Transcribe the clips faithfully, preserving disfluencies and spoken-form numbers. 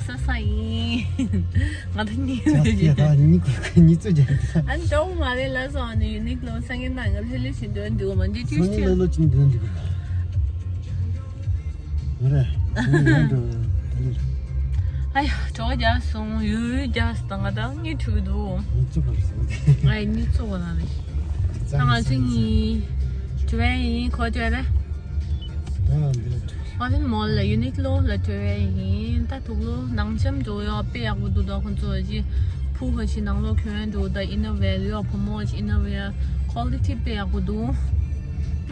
ས་ས་ཡིན། ང་ད་གཉིད་ཅག་སྐྱེས་ད་གཉིད་ཁུག་གཉིད་ཚོད་རྒྱག་གི་ད། ཨ་ནི་འདྲ་བོ་མ་རེད་ལ་སོང་ནི་ཡུ་ནིག་ལོ་སང་ཉིན་ནང་ང་ལྷོད་ལྷོད་ཞིག་འདོན་འདུག་མ་འདི་སང་ཅིག་ཉིན་ལྷོད་ལྷོད་ཅིག་འདོན་འདུག་གི་ད། ང་རེད། ང་ཡང་འགྲོ་ད་ལེ། ཨ་ཡ་གྲོགས་རྒྱག་སོང་ཡུ་ཡུ་རྒྱག་སོང་ད་ང་ད་གཉིད་ཁུག་འདུག་ཉིད་ཚོད་པར་སོང་། ང་ཡི་གཉིད་ཚོད་པ་ན་རེད། ད་ང་ཚོ་གཉིས་འགྲོ་ཡ་ཡིན་ཁོ་འགྲོ་ཡ་རེད། ད་ང་འདི་ལ་འགྲོ། ཨོ་ཝན་མོལ་ལ་ཡུ་ནིག་ལོ་ལ་འགྲོ་བའི་ཡིན། ད་དུག་ལོ་ནང་འཇམ་འགྲོ་ཡོད་དཔེ་ཡག་པོ་འདུག་ད་ཁོང་ཚོ་ཅི་ཕུ་ཧ་ཅི་ནང་ལོ་གྱོན་འགྲོ་ད་ཨིན་ན་ཝེར་ཡོད་བུ་མོ་ཅི་ཨིན་ན་ཝེར་ཁོ་ལི་ཊི་དཔེ་ཡག་པོ་འདུག་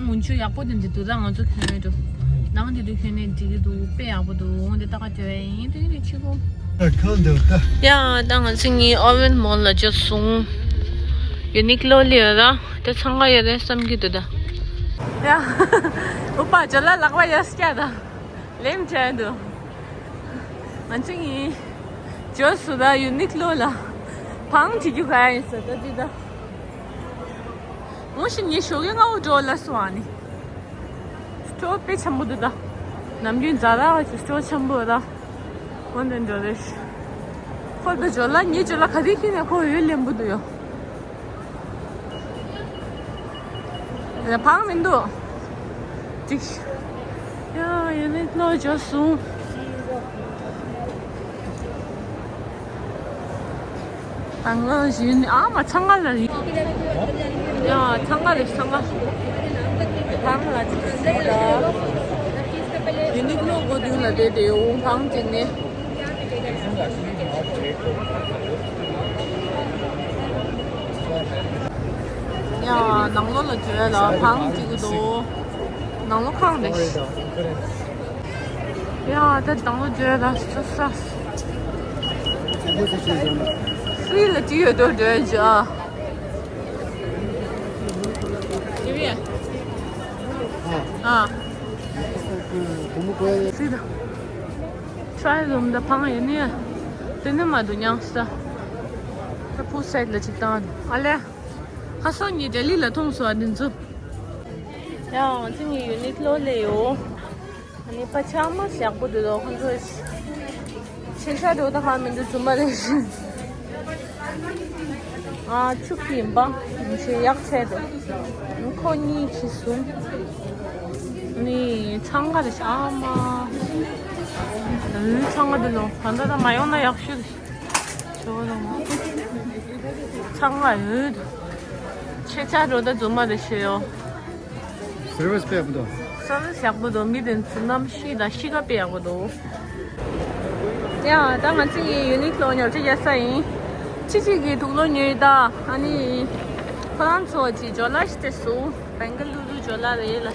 མུན་ཆུ་ཡག་པོ་དེ་འདི་འདུག་ད་ང་ཚོ་གྱོན་འགྲོ་ནང་དེ་དུ་གྱོན་ནས་འགྲིག་གི་འདུག་དཔེ་ཡག་པོ་འདུག་འོང་དེ་ད་ག་འགྲོ་བའི་ཡིན་དེ་རེ་ཆི་གོ་ཡ་ད་ང་ཚོ་གཉིས་ཨོ་ཝན་མོལ་ལ་འབྱོར་སོང་། ཡུ་ནིག་ལོ་ལ་ཡོད་ར་དེ་ཚང་ག་ཡོད་རེད་བསམ་གྱི་འདུག་ད། ཡ། ཨུ་པ་ཇོ་ལ་ལག་པ་ཡར་སྐྱ་ད། ལེམ་བྱས་འདུག་ང་ཚོ་གཉིས་འབྱོར་སོང་ད་ཡུ་ནིག་ལོ་ལ་བང་བྱེད་རྒྱུ་ག་ཡིན་ཟེར་ད་འདི་ད། ངོ་ཤེས་ངའི་ཞོགས་ཀས་སྔ་པོ་འགྲོ་ལ་སོང་ཨ་ནི། སྤྲོ་དཔེ་ཆེན་པོ་འདུག་ད། ནམ་རྒྱུན་ཛ་ར་གི་སྤྲོ་ཆེན་པོ་ད། ཁོ་འདི་འགྲོ་རེད། ཁོ་ད་ཇོ་ལ་ངའི་ཇོ་ལ་ག་རེ་ཁྱེར་ནས་ཁོ་འོད་ལེན་པོ་འདུག་ཡོ། ལ་ཕང་མི་འདུག་ཅིག་ཡ་ཡུ་ནིག་ལོ་འབྱོར་སོང་། ཨ་ང་ཞིག་ཨ་མ་ཚང་ག་ལ་ཡ་ཚང་ག་ལ་ཚང་ག་ཕང་ལ་ཅིག་སེ་ལ་ཡུ་ནིག་ལོ་སྒོ་མདུན་ལ་བསྡད་དེ་འོང་ཕང་ཅིག་ནས། ཡ་ནང་ལོགས་ལ་འགྲོ་ཡ་ལ་བང་སྒྲིག་གི་འདུག་ནང་ལོགས་ཁང་རེད། ཡ་ད་ནང་ལོགས་འགྲོ་ཡ་ལ་སོ་ས་ཧྥི་རི་ལ་ཅི་ཡོད་དོ་འགྲོ་ཡ་ཇ་ཨ་ཅི་བྱས་ཨ། ཧྥི་རི་ཊ་རའི་རུམ་ད་བང་ཡོད་ནི་ཡ། དེ་ནི་མ་འདུག་ཉང་ས། ད་པུལ་སའིད་ལ་ཅིག་བཏང་ཨ་ལེ། ཁ་སང་ངས་ལྡི་ལི་ལ་མཐོང་སོང་ཨ་འདི་ཚོ། ཡང་ང་ཚོ་ངའི་ཡུ་ནིག་ལོ་ལས་ཡོད། ཨ་ནི་པ་ཆག་མ་ཞག་པོ་འདུག་ལོ་ཁོང་ཚོ། ཆེ་ཤ་འགྲོ་ད་ཧ་མི་འདུག་རྫུན་མ་རེད། ཨ་ཆུ་ཡིན་པ་ཆེ་ཡག་ཆེ་འདུག་ཁོ་གཉིས་ཆེ་གསུམ། ཨ་ནི་ཚང་ག་རེད་ཤག་ཨ་མ། ལུས་ཚང་ག་འདུག་ལོ་ད་ད་ད་མ་ཡོང་ན་ཡག་ཤོས་རེད། ཚང་མ་ཡོད། ཁྱེད་ཅག་འགྲོ་ད་རྫུན་མ་རེད་ཤེས་ཡོད། སར་བིས་དཔེ་ཡག་པོ་འདུག་སར་བིས་ཡག་པོ་འདུག་མི་དེ་ཚོ་གནམ་གཤིས་དང་གཤིས་ཀ་དཔེ་ཡག་པོ་འདུག་ཡ་ད་ང་ཚོ་ཡི་ཡུ་ནིག་ལོ་ཉོ་ཆ་རྒྱག་ས་ཡིན། ཁྱི་གཅིག་གིས་དུག་ལོག་ཉོས་ད་ཨ་ནི། ཁོ་རང་ཚོ་གཅིག་ཇོ་ལ་ཞིག་སྟེར་སོང་། བེང་ག་ལུ་རུ་ཇོ་ལ་རེད་ལ།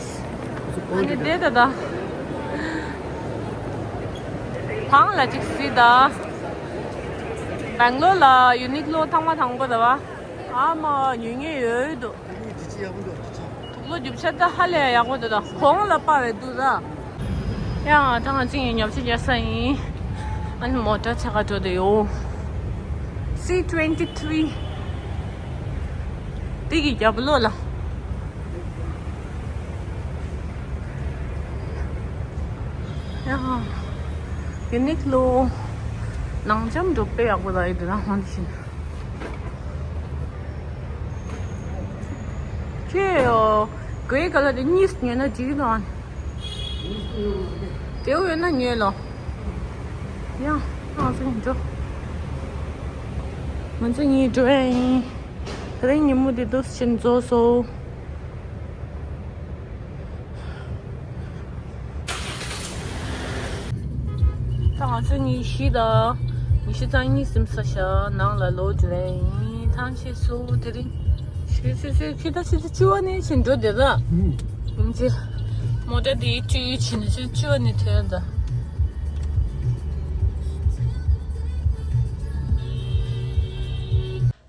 ཨ་ནི་དེ་ད་ད། བང་ལ་ཅིག་སྲིད་ད། བེང་ལོར་ལ་ཡུ་ནིག་ལོ་ཐེངས་མ་དང་པོ་རེད་བ། ཨ་མ་ཉོ་མཁན་ཡོད་འདུག་དུག་ལོག་རྒྱུ་ཆ་ད་ཧ་ལས་ཡག་པོ་འདུག་ད་གོང་ལ་དཔའ་བའི་འདུག་ད། ཡང་ད་ང་ཚོ་ཡིན་ཉོ་ཆ་རྒྱག་ས་ཡིན། ཨ་ནི་མོ་ཊ་ཆ་ག་འགྲོ་དེ་ཡོད། སི་ཊུ་ཝེན་ཊི་ཐི་རི། དེ་གི་རྒྱབ་ལོགས་ལ། ཡ། ཡུ་ནིག་ལོ། ནང་འཇམ་འགྲོ་དཔེ་ཡག་པོ་ལ་ཡོད་དེ་ན་ཧོན་ཤིན། ཁྱོད་ཡོ། གོས་ག་ལ་དེ་གཉིས་ཉོས་ན་འགྲིག་གི་འདུག་ཨ། དེའུ་ཡོད་ན་ཉོས་ལོ། ཡ། ང་ཚོ་གཉིས་འགྲོ། ང་ཚོ་གཉིས་འགྲོ་ཡ་ཡིན། དེ་རིང་ཉིན་མོ་འདི་འདུག་སེ་རྫོགས་སོང་། ད་ང་ཚོ་ཉི་ཤུ་དང་ཉི་ཤུ་རྩ་གཉིས་ཟིན་ས་ཤག་ནང་ལ་ལོག་འགྲོ་ཡ་ཡིན། ཐང་ཆད་སོང་། དེ་རིང་ཤི་ཤི་ཤི་ཤི་ད་ཤི་ཤི་བཅུ་བ་ནས་ཕྱིན་འགྲོ་བསྡད་ད། ཨུམ། ཡིན་གཅིག་མོ་ཊ་དེའི་བཅུ་ཡུལ་ཕྱིན་ནས་ཤི་བཅུ་བ་ནས་ཐོན་ད།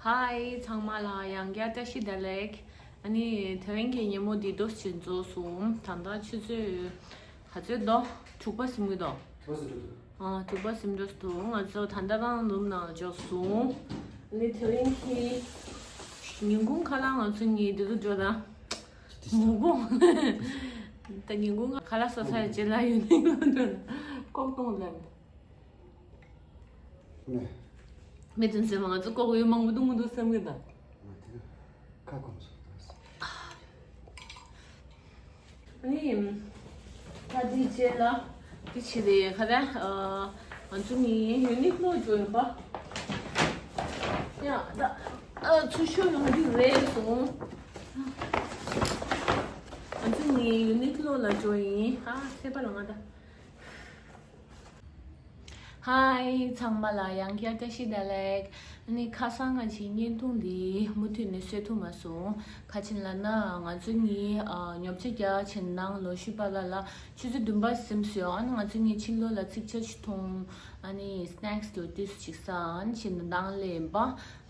ཧའི་ཚང་མ་ལ་ཡང་བསྐྱར་བཀྲ་ཤིས་བདེ་ལེགས། ཨ་ནི་དེ་རིང་གི་ཉིན་མོ་འདི་འདུག་སེ་རྫོགས་སོང་། ད་ལྟ་ཆུ་ཚོད་ག་ཚོད་འདུག་དྲུག་པ་ཟིན་གྱི་འདུག་ཨ་དྲུག་པ་ཟིན་འགྲོ་འདུག་ང་ཚོ་ད་ལྟ་རང་རུམ་ནང་འབྱོར་སོང་། ཨ་ནི་དེ་རིང་གི་ཉིན་གུང་ཁ་ལག་ང་ཚོ་གཉིས་འདི་རུ་འགྲོ་ད། མུ་གུང་། ད་ཉིན་གུང་ཁ་ལག་ཟ་ཚར་རྗེས་ལ་ཡུ་ནིག་ལོ་འགྲོ་ད། ཀོག་ཀོག་ལ། ནས། མི་དེ་ཚོས་ང་ཚོ་ལྐོག་གཡོ་མང་པོ་འདུག་མི་འདུག་བསམ་གི་འདུག་ང་དེ་ཁ་སྐོམ་སོང་། ཨ་ནི། ད་འདི་རྗེས་ལ་འདི་བྱེད་དེ་ག་རེ། ཨ། ང་ཚོ་ནི་ཡུ་ནིག་ལོ་འགྲོ་ཡིན་པ། ཡ་ད། ཨ། ཚུར་ཤོག་ཡོང་གི་རེད་སོང་། ང་ཚོ་ནི་ཡུ་ནིག་ལོ་ལ་འགྲོ་ཡིན། ཨ། ཚེ་པ་ལ་ང་ད། ཧའི། ཚང་མ་ལ་ཡང་བསྐྱར་བཀྲ་ཤིས་བདེ་ལེགས། ཨ་ནི་ཁ་སང་ང་ཚོའི་བརྙན་ཐུང་འདི་མུ་མཐུད་ནས་བཟོ་ཐུབ་མ་སོང་། ག་ཅི་ལབ་ན་ང་ཚོ་གཉིས་ཨ་ཉོ་ཆ་རྒྱག་ཕྱིན་ནང་ལོ་ཤུ་པ་ལ་ལ་ཆུ་ཚོད་བདུན་པ་ཟིན་སོང་། ཨ་ནི་ང་ཚོ་གཉིས་ཕྱི་ལོགས་ལ་ཚིག་ཇ་ཞིག་འཐུང་། ཨ་ནི་སི་ནེག་སི་དེ་ཏོག་ཙམ་ཅིག་ཟ། ཨ་ནི་ཕྱིན་ནང་སླེབས་པ།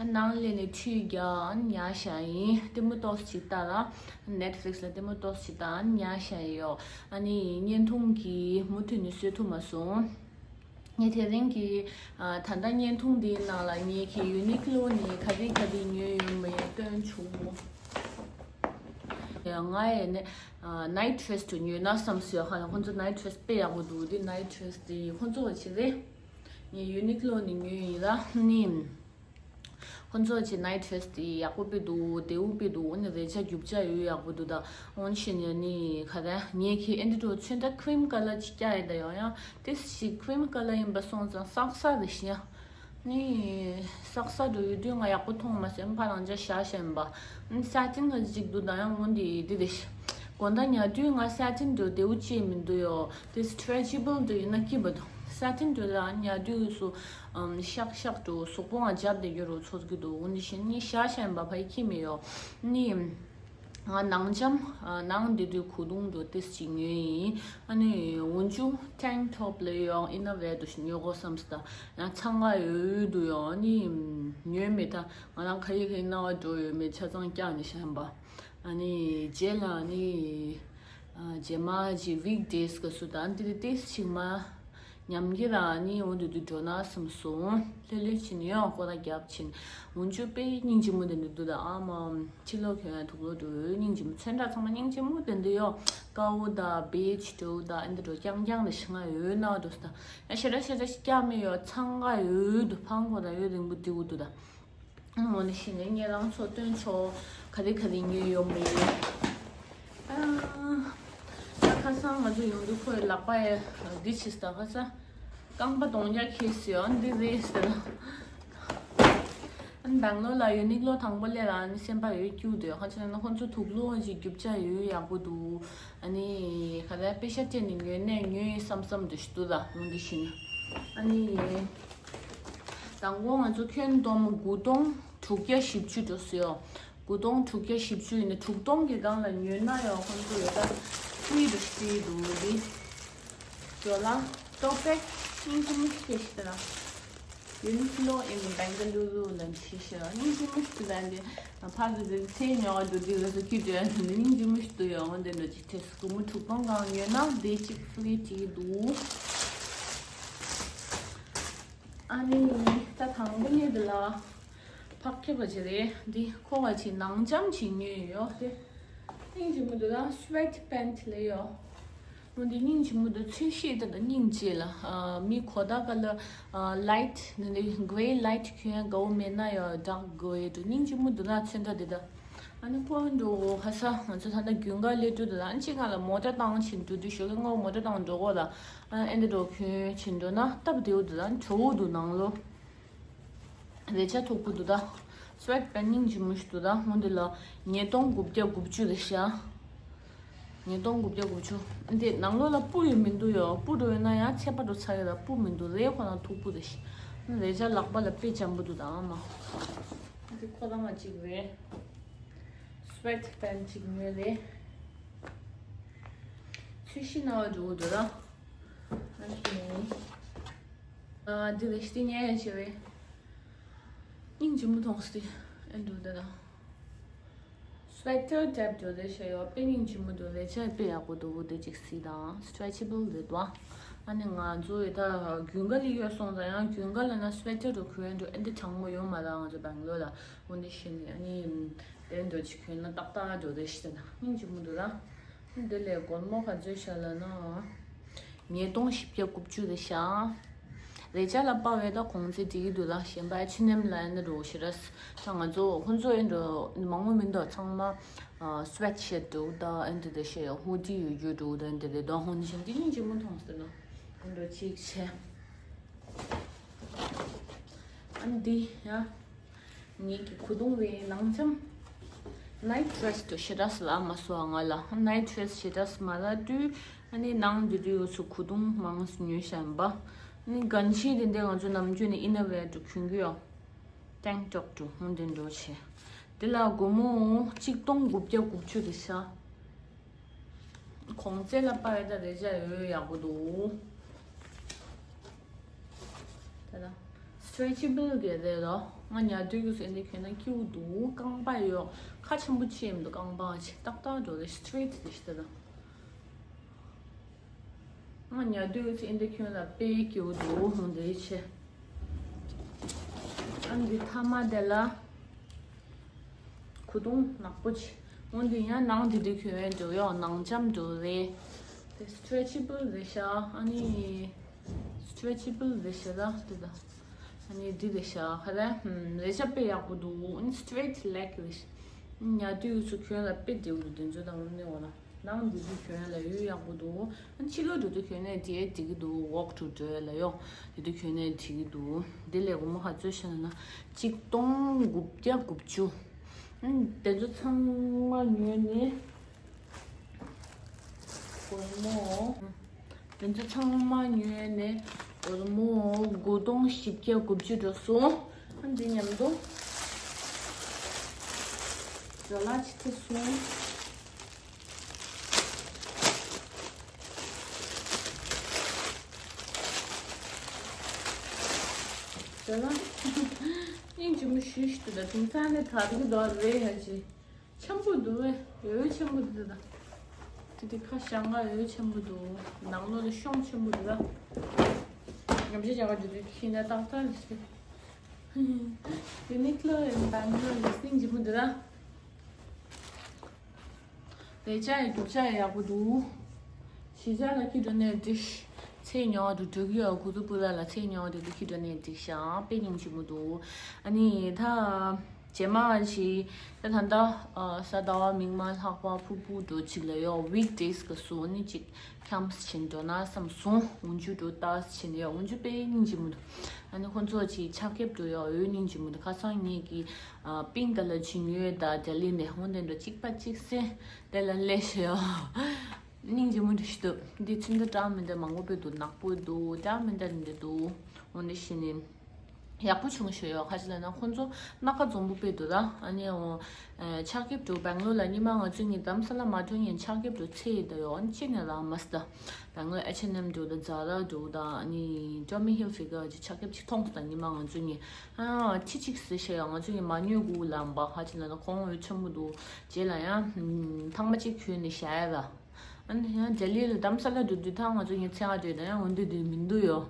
ཨ་ནང་སླེབས་ནས་ཁྲུས་རྒྱག་ཨ་ནི་ཉལ་བཞག་ཡིན། ལྟད་མོ་ཏོག་ཙམ་ཅིག་ལྟ་ལ། ནེཊ་ཕི་ལིག་སི་ལ་ལྟད་མོ་ཏོག་ཙམ་ཅིག་ལྟ་ཨ་ནི་ཉལ་བཞག་ཡོད། ཨ་ནི་བརྙན་ཐུང་གི་མུ་མཐུད་ནས་བཟོ་ཐུབ་མ་སོང་། ངས་དེ་རིང་གི་ཨ་ད་ལྟ་བརྙན་ཐུང་འདིའི་ནང་ལ་ངས་ཀྱི་ཡུ་ནིག་ལོ་ནས་ག་རེ་ག་རེ་ཉོས་ཡོད་མེད་སྟོན་བྱུང་། ཡང་ང་ཡི་ནི་ཨ་ནའིཊ་ཌེ་རེ་སི་དེ་ཉོས་ན་བསམ་སོང་། ཧ་ལམ་ཁོང་ཚོ་ནའིཊ་ཌེ་རེ་སི་དཔེ་ཡག་པོ་འདུག་དེ་ནའིཊ་ཌེ་རེ་སི་དེ་ཁོང་ཚོ་བ་ཅིག་རེད། ངས་ཡུ་ནིག་ལོ་ནས་ཉོས་ཡིན་ལ་ནི། ཁོང་ཚོ་གྱི་ནའིཊ་ཌེ་རེ་སི་དེ་ཡག་པོ་དཔེ་འདུག་བདེ་པོ་དཔེ་འདུག་འོ་ནི་རས་ཆ་རྒྱུ་ཆ་ཡོད་ཡག་པོ་འདུག་ད་འོ་ནི་ཤི་ནས་ནི་ག་རེ་ངས་ཁྱེད་ཨེ་འདི་འགྲོ་ཚོན་ཁྲ་ཁི་རིམ་ཀ་ལར་ཅིག་བཀྱག་ཡིན། ད་ཡང་ཡང་ཏིས་ཞིག་ཁི་རིམ་ཀ་ལར་ཡིན་པ་སོང་ཙང་སག་སག་རེད་ཤི་ཡ། ནི་སག་སག་འགྲོ་ཡོད་དུས་ང་ཡག་པོ་མཐོང་མ་སོང་། ཕ་རང་ཅག་ཤ་ཤ་ཡིན་པ། ནི་ས་ཏིན་ག་ཅིག་འདུག་ད་ཡང་འོ་འདི་འདི་རེད་ཤི། དགོང་དག་ཉལ་དུས་ང་ས་ཏིན་འགྲོ་བདེ་པོ་ཅིག་མི་འདུག་ཡོ། དེ་སི་ཊེ་ཆེ་བལ་དུ་ཡིན་ན་སྐྱིད་པ་འདུག་ས་ཏིན་དུ་ལ་ཉལ་དུས་སུ་ཨམ་ཤག་ཤག་ཏུ་གཟུགས་པོ་ང་འཇབ་བསྡད་རྒྱུ་རུ་ཚོར་གྱི་འདུག་འོ་འདི་བཞིན་ནི་ཤ་ཤ་ཡིན་པ་ཕ་ཡི་ཁྱི་མི་ཡོ། ནི་ང་ནང་འཇམ་ནང་འདི་དུས་གོས་ཐུང་འདུག་ཏིས་ཅིག་ཉོས་ཡིན། ཨ་ནི་འོན་ཆུ་ཊེང་ཊོབ་ལ་ཡོང་ཨིན་ན་བས་དུ་ཉོ་དགོས་བསམ་སྟ་ཡང་འཚང་ཁ་ཡོད་འདུག་ཡོ། ཨ་ནི་ཉོས་མེད་ད་ང་རང་ཁ་ཡི་ཁ་ཡི་སྣང་བ་འགྲོ་ཡོད་མེད་ཆ་ཚང་བཀྱག་ནི་ཤ་ཡིན་པ། ཨ་ནི་རྗེས་ལ་ནི་ཨ་རྗེས་མ་ཅིག་ཝིག་ཌེ་སི་ག་སུ་དང་དེ་དེ་ཏིས་ཅིག་མ་ཉམས་ཀྱི་ར་ནི་འོ་འདུག་འདུག་འགྲོ་ན་བསམ་སོང་། ལྷོད་ལྷོད་ཕྱིན་ཡང་ཁོ་ར་རྒྱབ་ཕྱིན་འོན་ཆུ་དཔེ་སྙིང་རྗེ་མོ་དེ་འདུག་འདུག་ད་ཨ་མ་ཕྱི་ལོགས་ཁྱོད་ཡང་དུག་ལོག་འགྲོ་འོས་སྙིང་རྗེ་མོ་ཚོན་ཁྲ་ཚང་མ་སྙིང་རྗེ་མོ་དེ་འདུག་ཡོ། ཀ་བོ་ད་བེ་ཇི་འགྲོ་ད་ཨེ་འདི་འགྲོ་རྐྱང་རྐྱང་རེ་ཞིག་ང་འོས་ན་འགྲོ་ས་ད་ཡང་ཞེ་དྲག་ཞེ་དྲག་ཞིག་རྒྱག་མི་ཡོ། འཚང་ཁ་ཡོད་འདུག་ཕང་ཁོ་ར་ཡོད་རིང་པོ་འདི་འུ་འདུག་ད། འོ་ནི་ཤི་ནས་ངས་རང་ཚོ་སྟོན་ཆོག་ག་རེ་ག་རེ་ཉོས་ཡོད་མེད། ཨ། ད་ཁ་སང་ང་ཚོ་ཡོང་དུས་ཁོས་ལག་པ་ཡ་འདི་བྱས་ད་ཁ་སང་རྐང་པ་གདོང་རྒྱག་ཁེལ་སོང་འདི་རེད་ཟེར། ཨ་ནི་སྦེང་ལོར་ལ་ཡུ་ནིག་ལོ་དང་པོ་སླེབས་ར་ཨ་ནི་སེམས་པ་ཡོད་སྐྱིད་འདུག་ཁ་ཆེ་ན་ཁོང་ཚོ་དུག་ལོག་ཅིག་རྒྱུ་ཆ་ཡོད་ཡག་པོ་འདུག་ཨ་ནི་ཁ་ལ་པེ་ཤ་སྤྲད་ནས་ཉོས་ནས་ཉོས་ཡིན་བསམ་བསམ་དུ་ཞུ་དུ་ལ་འོང་འདི་ཤི་ནས་ཨ་ནི། དང་པོ་ང་ཚོ་ཁྱོན་བསྡོམས་དགུ་སྟོང་དྲུག་བརྒྱ་བཞི་བཅུ་འགྲོ་སོང་ཡོ། དགུ་སྟོང་དྲུག་བརྒྱ་བཞི་བཅུ་ཡིན་ན་དྲུག་སྟོང་གི་སྒང་ལ་ཉོས་ན་ཡོ་ཁོང་ཚོ་ཡོད་ད་ཧྥི་རི་དུ་ཧྥི་རི་འདུག་འདི། ཇོ་ལ་ཏོ་པེ་སྙིང་རྗེ་མོ་ཞིག་སྐྱེ་ཤི་ད་ལ། ཡུ་ནིག་ལོ་ཨིན་བེང་ག་ལུ་རུ་ལ་འཁྲིད་ཤི་ར་སྙིང་རྗེ་མོ་ཞིག་ད་འདི་ཕར་དུ་འདི་ཚེ་ཉོ་བ་འདུག་འདི་རུ་སུ་ཁྱི་འདྲ་འདི་སྙིང་རྗེ་མོ་ཞིག་ཏུ་ཡོ་འོན་ཏེ་འདྲ་ཅིག་ཐེ་སྒོར་མོ་དྲུག་སྟོང་སྒང་ཉོས་ན་དེ་ཅིག་ཧྥི་རི་འཁྲིད་འདུག་ཨ་ནི་ད་དང་པོ་ཉིད་འདི་ལ་ཕག་ཁྱི་བ་ཅི་རེད། འདི་ཁོ་བ་ཅི་ནང་འཇམ་ཅིག་ཉོས་ཡོད་དེ། སྙིང་རྗེ་མོ་འདི་ལ་སུ་ཝེ་ཊི་པེན་ཊི་ལས་ཡོད། འོ་འདི་སྙིང་རྗེ་མོ་འདི་ཚོས་ཤེས་དེ་ལ་སྙིང་རྗེ་ལ་མི་གོ་ད་ག་ལ་ལའིཊ་འདི་འདི་གྷེ་རེ་ལའིཊ་གྱོན་དགའ་བོ་མེད་ན་ཡོད་ཌརྐ་གྷེ་རེ་འདྲ་སྙིང་རྗེ་མོ་འདི་ལ་ཚོན་ཁྲ་འདི་ད། ཨ་ནི་ཕོ་འགྲོ་ཁ་ས་ང་ཚོ་ད་ལྟ་རྒྱུན་ག་ལས་དུས་དང་གཅིག་ག་ལ་མོ་ཊ་བཏང་ཕྱིན་དུས་དུས་ཞོགས་ཀས་སྔ་མོ་ཊ་བཏང་འགྲོ་གོ་ལ་ཨ་ཨེ་འདི་འགྲོ་ཁྱོད་ཕྱིན་འགྲོ་ན་སྟབས་བདེ་བོ་འདུག་ད་བྲོ་བོ་འདུག་ནང་ལོ་རས་ཆ་མཐུག་པོ་འདུག་ད་སུ་ཝེ་ཊི་པེན་ཊི་སྙིང་རྗེ་མོ་ཞིག་འདུག་ད་འོ་འདི་ལ་ཉིས་སྟོང་དགུ་བརྒྱ་དགུ་བཅུ་རེད་ཤག་ཉིས་སྟོང་དགུ་བརྒྱ་དགུ་བཅུ། འདི་ནང་ལོགས་ལ་སྤུ་ཡོད་མི་འདུག་ཡོ། སྤུ་འགྲོ་ཡོད་ན་ཡང་ཚད་པ་འགྲོ་ཚར་ཡོད་ལ་སྤུ་མི་འདུག་རས་ཁོ་རང་མཐུག་པོ་རེད་ཤག་རས་ཆ་ལག་པ་ལ་དཔེ་འཇམ་པོ་འདུག་ད་ཨ་མ། འདི་ཁོ་རང་ང་གཅིག་རེད། སུ་ཝེ་ཊི་པེན་ཊི་གཅིག་ཉོས་རེད། ཚོས་གཞི་ན་བ་འགྲོ་གི་འདུག་ད། ཨ་ནི། ཨ་འདི་རེད་ཤི་ཏི་ཉན་ཡ་ཆེ་བས། སྙིང་རྗེ་མོ་མཐོང་སྟེ་ཨེ་འགྲོ་འདི་ད། སུ་ཝེ་ཊར་ཊེབ་འགྲོ་རེད་ཤ་ཡོ་དཔེ་སྙིང་རྗེ་མོ་འདུག་རས་ཆ་དཔེ་ཡག་པོ་འདུག་འོ་དེ་ཅིག་སི་དང་སི་ཊེ་ཆེ་བལ་རེད་དོ། ཨ་ནི་ང་ཚོ་ཡི་ད་རྒྱུན་ག་ལ་ཡོད་སོང་ཙང་ཡང་རྒྱུན་ག་ལ་ན་སུ་ཝེ་ཊར་འགྲོ་གོན་འགྲོ་ཨེ་འདི་གྲང་མོ་ཡོད་མ་རེད་ང་ཚོ་སྦེང་ལོར་ལ་འོ་འདི་ཤི་ནི་ཨ་ནི་དེ་འགྲོ་ཅིག་གོན་ན་ཏག་ཏག་འགྲོ་རེད་ཤི་ད་སྙིང་རྗེ་མོ་འདུག་ད། འདི་ལས་སྒོར་མོ་ག་ཚོད་བཞག་ལ་ན། ཉིས་སྟོང་བཞི་བརྒྱ་དགུ་བཅུ་རེད་ཤག་རེ་ཅ་ལ་པ་བས་ད་གོང་ཚད་འགྲིག་གི་འདུག་ལ། གཞན་པ་ཨེཆ་ཨེན་ཨེམ་ལ་ཨེ་འདྲ་འགྲོ་ཤི་ར་ད་ང་ཚོ་ཁོང་ཚོ་ཨེ་འདྲ་མང་པོ་མི་འདུག་ཚང་མ་སུ་ཝེ་ཊི་ཤར་ཊི་འདུག་ད་ཨེ་འདྲ་དེ་ཤེ་ཧུ་ཌི་ཡོད་རྒྱུ་འདུག་ད་ཨེ་འདྲ་དེ་ད་ཧོན་ཤན་དེ་ཉིན་གཅིག་མོ་མཐོང་སྟེ་ན་ཨེ་འདྲ་གཅིག་བྱས། ཨ་འདི་ཡ། ངེད་ཀྱི་ཁུ་ཏུང་བའི་ནང་ཙམ་ནའིཊ་ཌི་རེ་སི་དུ་ཞེ་དྲགས་ལ་མ་སོ་ང་ལ་ནའིཊ་ཌི་རེ་སི་ཞེ་དྲགས་མ་ལ་དུས་ཨ་ནི་ནང་དུ་དུས་ཡོད་ཚུ་ཁུ་ཏུང་མང་སུ་ཉོས་བཞིན་པ། ཨ་ནི་གན་ཤི་དེ་འདྲ་ང་ཚོ་ནམ་རྒྱུན་ནས་ཨིན་ན་ཝེར་དུ་གྱོན་གྱི་ཡོད། ཊེང་ཊོབ་དུ་ཧོང་དེ་འགྲོ་ཆེ། དེ་ལ་སྒོར་མོ་གཅིག་སྟོང་དགུ་བརྒྱ་དགུ་བཅུ་རེ་ཤ། གོང་ཚད་ལ་པར་ད་རེ་ཅ་ཡོད་ཡག་པོ་འདུག་ད་ལྟ་སི་ཊེ་ཆི་བལ་གི་རེད་རོ། ང་ཉལ་དུས་ཀྱི་སེ་འདི་གྱོན་ན་སྐྱིད་འདུག་རྐང་པ་ཡོད། ཁ་ཆེན་པོ་ཆེ་མི་འདུག་རྐང་པ་ཆེ་ཏག་ཏག་འགྲོ་རེད། སི་ཊེ་ཊི་རེད་ཤི་ད་ལྟ། ང་ཉལ་དུས་ཀྱི་སེ་འདི་གྱོན་ལ་དཔེ་སྐྱིད་འདུག་ཧོང་དེ་ཆེ། ཨ་འདི་ཐ་མ་དེ་ལ། ཁུ་ཏུང་ནག་པོ་ཆེ། འོན་ཏེ་ཡང་ནང་དེ་དུས་གྱོན་ཡས་འགྲོ་ཡོད། ནང་འཇམ་འགྲོ་རེད། དེ་སི་ཊེ་ཆི་བལ་རེད་ཤག་ཨ་ནི་སི་ཊེ་ཆི་བལ་རེད་ཤག་ད་དེ་ད། ཨ་ནི་འདི་རེད་ཤག་ཧ་ལས་རེ་ཤག་དཔེ་ཡག་པོ་འདུག་ཨ་ནི་སི་ཊེ་ཊི་ལེག་རེད་ཤག་ཉལ་དུས་སུ་གྱོན་ལ་དཔེ་བདེ་བོ་འདུག་དེ་ཚོ་དང་ནི་འོ་ན། ནང་དེ་དུས་གྱོན་ལ་ཡོད་ཡག་པོ་འདུག་ཨ་ཕྱི་ལོགས་འགྲོ་དུས་གྱོན་ནས་དེ་འགྲིག་གི་འདུག་ཝོག་ཊུ་འགྲོ་ལ་ཡོད། དེ་དུས་གྱོན་ནས་འགྲིག་གི་འདུག་དེ་ལས་སྒོར་མོ་ག་ཚོད་ཤེས་ན་གཅིག་སྟོང་དགུ་བརྒྱ་དགུ་བཅུ། ཨ་དེ་ཚོ་ཚང་མ་ཉོས་ནས་སྒོར་མོ། དེ་ཚོ་ཚང་མ་ཉོས་ནས་སྒོར་མོ་དགུ་སྟོང་བཞི་བརྒྱ་དགུ་བཅུ་འགྲོ་སོང་། ཨ་འདི་མཉམ་དུ་ཇོ་ལ་ཅི་ཐེ་སོང་། ཇོ་ལ་སྙིང་རྗེ་མོ་ཞུ་ཞུ་དུ་ད་དུང་ཚང་ནས་ད་དུང་དོ་རེ་ཧ་ཅི། ཆེན་པོ་འདུག་བས། འོད་ཆེན་པོ་འདུག་ད། དེ་དེ་ཁ་བྱང་ག་འོད་ཆེན་པོ་འདུག་ནང་ལོགས་ལ་ཤོང་ཆེན་པོ་འདུག་ད། ཉམས་ཞིབ་བྱ་ག་འདུག་དུས་ཁྱི་ན་ཏག་ཏག་རེད། ཡུ་ནིག་ལོ་ཡང་བན་ལོ་ཡང་སྙིང་རྗེ་མོ་འདུག་ད། ལས་བྱ་ཡང་རྒྱུག་བྱ་ཡང་ཡག་པོ་འདུག་གཞིས་ཆགས་ལ་ཁྱི་འགྲོ་ནས་འདི་ཚེ་ཉོ་བ་འགྲོ་གི་ཡོད། གུ་རུ་པུ་ར་ལ་ཚེ་ཉོ་བ་འགྲོ་དུས་ཁྱི་འགྲོ་ནས་འགྲིག་ཤག་དཔེ་སྙིང་རྗེ་མོ་འདུག་ཨ་ནི་ད། རྗེས་མ་ཞིག་ད་ད་ལྟ་གཟའ་ཟླ་བ་མིག་དམར་ལྷག་པ་ཕུར་བུ་འགྲོ་ཅིག་ལ་ཡོད། ཝིག་ཌེ་སི་གི་སུ་ནི་ཅིག་ཁྱམས་ཕྱིན་འགྲོ་ན་བསམ་སོང་། འུན་ཇུ་འགྲོ་ཏཱས་ཕྱིན་ཡོད། འུན་ཇུ་དཔེ་སྙིང་རྗེ་མོ་འདུག་ཨ་ནི་ཁོང་ཚོ་ཅིག་ཆག་ཁེབས་འགྲོ་ཡོད། འོ་སྙིང་རྗེ་མོ་འདུག་ཁ་སང་ངེད་ཀྱི་པིང་ཀ་ལར་ཅིག་ཉོས་ད་ལྡི་ལི་ནས། འོ་དེ་འགྲོ་གཅིག་པ་གཅིག་སེ་དེ་ལ་ལས་ཤེ་ཡོད། སྙིང་རྗེ་མོ་འདུག་ཤི་འདུག་འདི་ཚོན་ཁྲ་འདྲ་མི་འདྲ་མང་པོ་དཔེ་འདུག་ནག་པོ་འདུག་འདྲ་མི་འདྲ་འདི་འདུག་འོ་འདི་ཤི་ནི། ཡག་པོ་བྱུང་ཤོད་ཡོད། ཁ་ཅིག་ལ་ན་ཁོང་ཚོ་སྣ་ཁ་འཛོམས་པོ་དཔེ་འདུག་ར། ཨ་ནི་འོ། ཆག་ཁེབས་འགྲོ་སྦེང་ལོར་ལ་ཉི་མ་ང་ཚོ་ངི་དམ་ས་ལ་མ་འགྲོ་ངན་ཆག་ཁེབས་འགྲོ་ཚེ་ཡི་ད་ཡོད། ཨ་ནི་ཅི་ནས་ར་མ་སི་ད་སྦེང་ལོར་ཨེཆ་ཨེན་ཨེམ་འགྲོ་ད་ཛ་ར་འགྲོ་ད་ཨ་ནི་ཊོ་མི་ཧིལ་ཕི་གར་ཅི་ཆག་ཁེབས་ཅི་མཐོང་སི་ད་ཉི་མ་ང་ཚོ་ངི་ཨ་ཅི་ཅིག་སི་ཤ་ཡོད། ང་ཚོ་ངི་མ་ཉོས་གུ་ལམ་པ་ཁ་ཅིག་ལ་ན་ཁོང་འོད་ཆེན་པོ་འདུག་རྗེས་ལ་ཡང་ཐང་མ་ཅིག་གྱོན་ནས་བཞག་ཡ་ར། ཨ་ནི་ཡང་ལྡི་ལི་ལ་དམ་ས་ལ་འགྲོ་དུས་ད་ང་ཚོ་ངའི་ཚེ་ཨ་འགྲོ་ད་ཡང་འོ་འདི་འདི་མི་འདུག་ཡོ།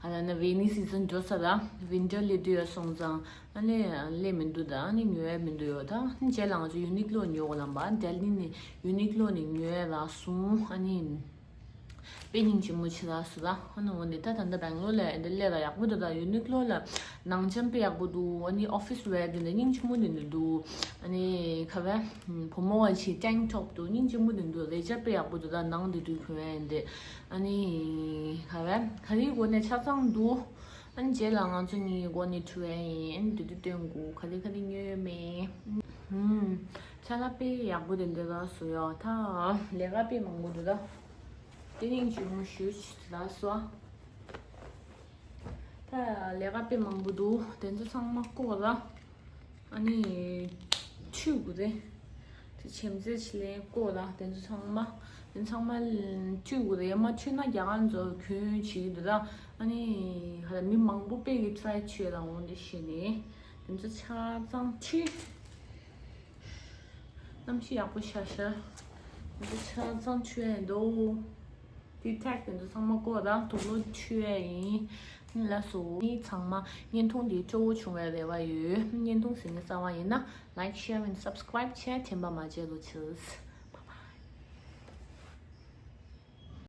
ཨ་ད་ན་ཝེ་ནི་སི་ཛན་འགྲོ་ས་ར། ཝིན་ཊར་སླེབས་དུས་ཡོ་སོང་ཙང་ཨ་ནི་སླེབས་མི་འདུག་ད་ཨ་ནི་ཉོ་ཡ་མི་འདུག་ཡོ། ད་རྗེས་ལ་ང་ཚོ་ཡུ་ནིག་ལོ་ཉོ་གོ་ལམ་པ་ལྡི་ལི་ནས་ཡུ་ནིག་ལོ་ནས་ཉོ་ཡ་རག་སོང་། ཨ་ནི་དཔེ་སྙིང་རྗེ་མོ་ཆེ་རག་སོང་ད། ཨ་ནི་འོ་འདི་ད་ད་ད་སྦེང་ལོར་ལ་འདི་སླེབས་ར་ཡག་པོ་འདུག་ད་ཡུ་ནིག་ལོ་ལ། ནང་ཆེན་དཔེ་ཡག་པོ་འདུག་ཨ་ནི་ཨོ་ཕི་སི་ཝེར་དེ་འདྲ་སྙིང་རྗེ་མོ་དེ་འདྲ་འདུག་ཨ་ནི་ཁ་བའི་བུ་མོ་བ་ཆེ་ཊེང་ཊོབ་འདུག་སྙིང་རྗེ་མོ་དེ་འདུག་ལས་བྱ་དཔེ་ཡག་པོ་འདུག་ད་ནང་དེ་དུས་གོན་ཡ་ཡིན་ཏེ། ཨ་ནི་ཁ་བའི་ག་རེའི་སྒོ་ནས་ཆ་ཚང་འདུག་ཨ་ནི་རྗེས་ལ་ང་ཚོ་གཉིས་སྒོ་ནས་འཁྲུ་ཡ་ཡིན། ཨ་ནི་དེ་དུས་སྟོན་དགོས། ག་རེ་ག་རེ་ཉོས་ཡོད་མེད། ཧུམ། ཆ་ལག་དཔེ་ཡག་པོ་དེ་འདྲ་རག་སོང་ཡོ། ད་ལས་ཀ་དཔེ་མང་པོ་འདུག་ད་དེ་སྙིང་རྗེ་མོ་ཞུ་ཆེ་རག་སོང་། ད་ལས་ཀ་དཔེ་མང་པོ་འདུག་དེ་ཚོ་ཚང་མ་བཀོག་ལ། ཨ་ནི་འཁྲུད་དགོས་རེད། དེ་བྱེམ་རྩེ་ཆི་ལེན་བཀོག་ལ་དེ་ཚོ་ཚང་མ། དེ་ཚང་མ་འཁྲུད་དགོས་རེད། མ་འཁྲུད་ན་རྒྱ་གར་ཚོ་གྱོན་བྱེད་ཀྱི་འདུག་ད་ཨ་ནི་ཧ་ལ་མི་མང་པོ་དཔེ་གི་ཊི་རའི་བྱེད་ལ་འོང་དེ་ཤེས་ནས་དེ་ཚོ་ཆ་ཚང་འཁྲུད། གནམ་གཤིས་ཡག་པོ་ཤར་ཤར། འདི་ཆ་ཚང་མཁྲུ་ཡས་འདུག་དེ་ཊེག་དེ་ཚོ་ཚང་མ་བཀོག་དང་དུག་ལོག་མཁྲུ་ཡས་ཡིན། ལགས་སོ། ངས་ཚང་མ་བརྙན་ཐུང་འདི་སྤྲོ་བོ་བྱུང་བའི་རེ་བ་ཡོད། བརྙན་ཐུང་གཟིགས་ནས་གསར་བ་ཡིན་ན་like, share and subscribe བྱས་དྲན་པ་མ་བརྗེད་རོགས་གྱིས།